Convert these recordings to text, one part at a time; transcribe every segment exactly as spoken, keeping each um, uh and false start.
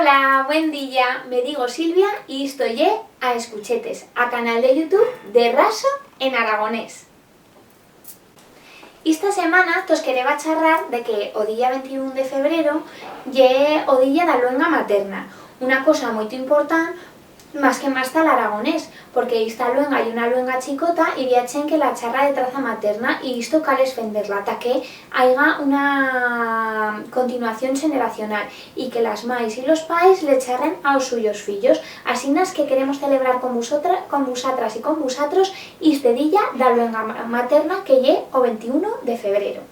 Hola, buen día, me digo Silvia y isto ye A Escuchetes, a canal de YouTube de Raso en Aragonés. Ista semana tos quereba charrar de que o día ventiún de febrero ye o día d'a luenga materna, una cosa muito important, mas que mas ta l'aragonés, porque ista luenga ye una luenga chicota y bi ha chent que la charra de traza materna y isto cal esfender-la ta que haiga una continuación xeneracional y que las mais y los pais le charren a os suyos fillos. Asinas que queremos celebrar con vusotra-, con vusatras y con vusatros iste día d'a luenga ma-, materna que ye o ventiún de febrero.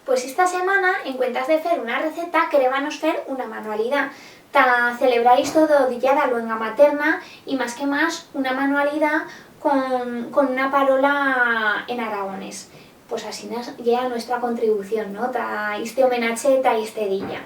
Pues ista semana, en cuentas de fer una receta, querébanos fer una manualidat ta celebrar isto d'o día d'a luenga materna y, mas que mas, una manualidat con, con una parola en aragonés. Pues asinas ye a nuestra contribución, no? Ta iste homenache, ta iste día.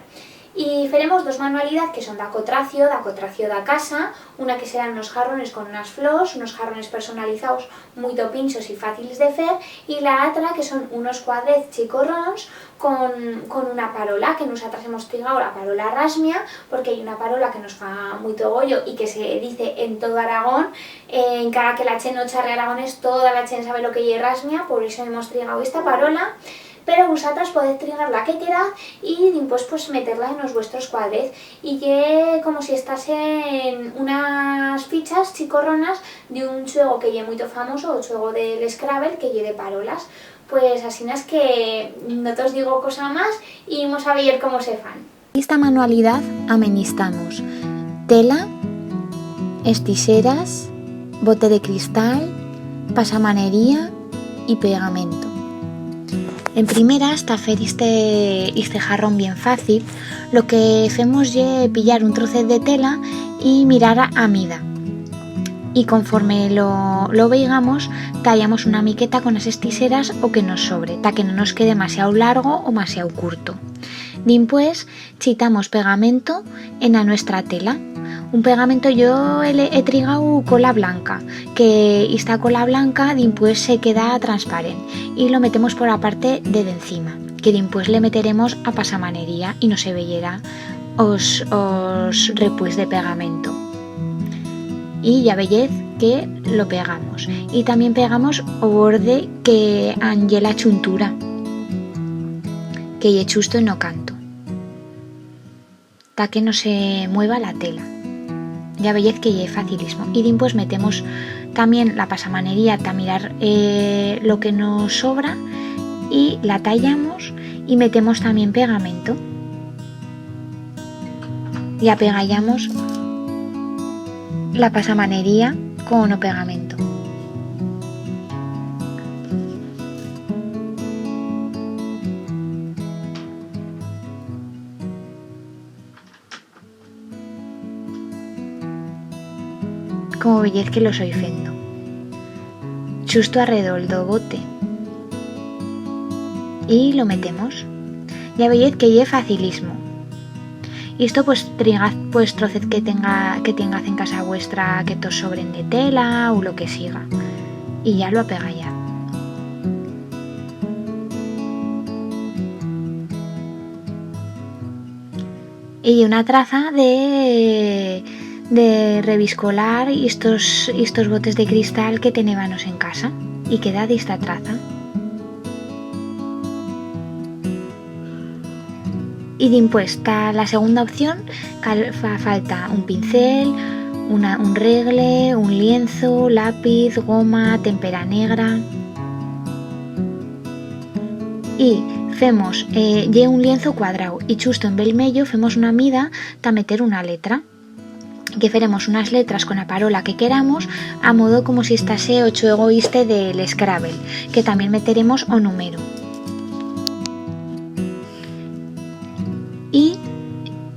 Y feremos dos manualidat que son d'a Cotracio, d'a Cotracio d'a casa, una que serán unos jarrones con unas flors, unos jarrones personalizaus muito pinchos y faciles de fer, y la atra que son unos cuadrez chicorrons con, con una parola, que nusatras hemos trigau la parola rasmia, porque ye una parola que nos fa muito goyo y que se dice en todo Aragón, eh, encara que la chent no charre aragonés, toda la chent sabe lo que ye rasmia, por eso hemos trigau esta parola. Pero vusatras podez trigar la que queraz y dimpués, pues, meter-la en os vuestros cuadrez. Y ye como si estasen unas fichas chicorronas d'un chuego que ye muito famoso, o chuego del Scrabble, que ye de parolas. Pues asinas que no tos digo cosa mas y imos a veyer cómo se fan. Ista manualidat amenistamos tela, estixeras, bote de cristal, pasamanería y pegamento. En primeras, ta fer iste, iste jarrón bien fácil, lo que femos ye pillar un trocet de tela y mirar a, a mida. Y conforme lo, lo veigamos, tallamos una miqueta con as estixeras o que nos sobre, ta que no nos quede masiau largo o masiau curto. Dimpués, chitamos pegamento en a nuestra tela. Un pegamento, yo he, he trigau cola blanca, que ista cola blanca dimpués se queda transparent, y lo metemos por a parte de d'encima, que dimpués le meteremos a pasamanería y no se veyerá os, os repués de pegamento. Y ya veyez que lo pegamos. Y tamién pegamos o borde que an ye la chuntura, que ye chusto en o canto, ta que no se mueva la tela. Ya veyez que ye facilismo. Y dimpués metemos tamién la pasamanería ta mirar, eh, lo que nos sobra y la tallamos y metemos tamién pegamento. Y apegallamos la pasamanería con o pegamento. Como veyez que lo soi fendo. Chusto arredol d'o bote. Y lo metemos. Ya veyez que ye facilismo. Y esto, pues, trigaz, pues, trocez que tenga, que tiengaz en casa vuestra que tos sobren de tela u lo que siga. Y ya lo apegallaz. Y ye una traza de, de reviscolar istos, istos botes de cristal que tenébanos en casa, y queda d'ista traza. Y dimpués, ta la segunda opción, cal, fa falta un pincel, una, un regle, un lienzo, lápiz, goma, tempera negra. Y femos, eh, ye un lienzo cuadrau, y chusto en bel meyo femos una mida ta meter una letra. Que feremos unas letras con a parola que queramos, a modo como si estase o chuego iste del Scrabble, que tamién meteremos o numero. Y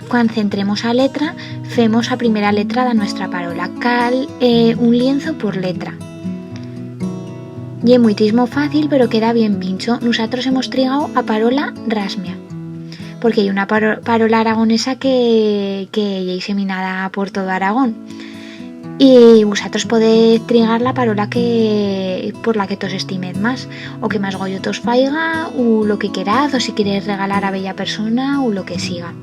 cuan centremos a letra, femos a primera letra d'a nuestra parola. Cal, eh, un lienzo por letra. Ye muitismo fácil, pero queda bien pincho. Nusatros hemos trigau a parola rasmia, porque ye una paro-, parola aragonesa que, que ye diseminada por todo Aragón. Y vusatros podez trigar la parola que, por la que tos estimez mas, o que mas goyo tos faiga, u lo que queraz, o si querez regalar a bella persona, u lo que siga.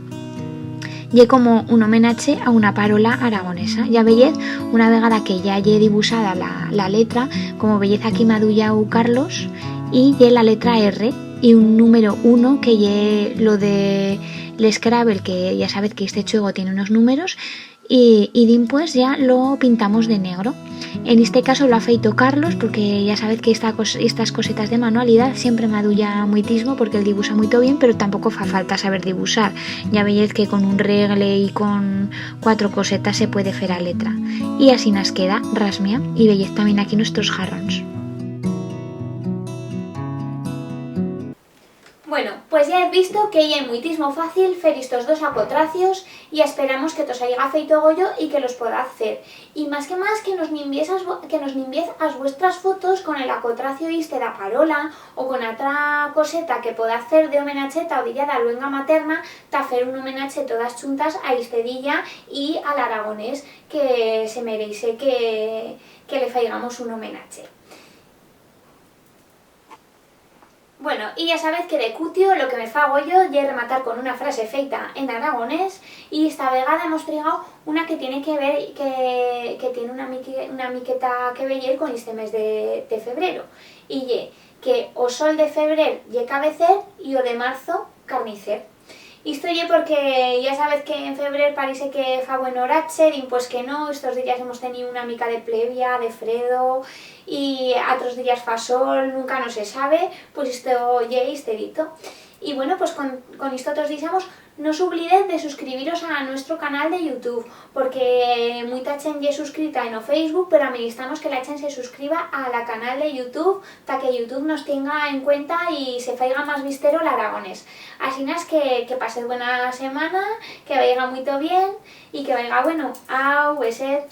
Ye como un homenache a una parola aragonesa. Ya veyez, una vegada que ya ye dibuixada la, la letra, como veyez aquí m'ha duyau Carlos, y ye la letra R, y un número uno, que ye lo de l'Scrabble, que ya sabez que este chuego tiene unos números, y, y dimpués ya lo pintamos de negro. En este caso lo ha feito Carlos, porque ya sabez que esta cos-, estas cosetas de manualidad siempre m'aduya muitismo, porque él dibuixa muito bien, pero tampoco fa falta saber dibuixar. Ya veyez que con un regle y con cuatro cosetas se puede fer a letra. Y así nos queda, rasmia, y veyez también aquí nuestros jarrons. Bueno, pues ya hez visto que ye muitismo fácil fer istos dos acotracios y esperamos que tos haiga feito goyo y que los podaz fer. Y más que más que nos n'inviez as vo-, que nos n'inviez as vuestras fotos con el acotracio iste d'a parola o con atra coseta que podaz fer de homenache ta o día d'a luenga materna, ta fer un homenache todas chuntas a iste día y a l'aragonés que se mereixe que, que le faigamos un homenache. Bueno, y ya sabez que de cutio lo que me fa goyo ye rematar con una frase feita en aragonés, y esta vegada hemos trigau una que tiene que ver, que, que tiene una miqui-, una miqueta que veyer con este mes de, de febrero. Y ye que o sol de febrer ye cabecer y o de marzo carnicer. Isto ye porque ya sabez que en febrer parece que fa buen horache, dimpués que no, estos días hemos teniu una mica de plevia, de fredo, y atros días fa sol, nunca no se sabe, pues isto ye este dito. Y bueno, pues con, con isto tos dixamos, no s'oblidez de suscribiros a nuestro canal de YouTube, porque muita chent ye suscrita en o Facebook, pero ameristamos que la chent se suscriba a la canal de YouTube, ta que YouTube nos tenga en cuenta y se faiga más vistero l'aragonés. Asinas que, que pasez buena semana, que vaiga muito bien y que vaiga bueno. Au, besez.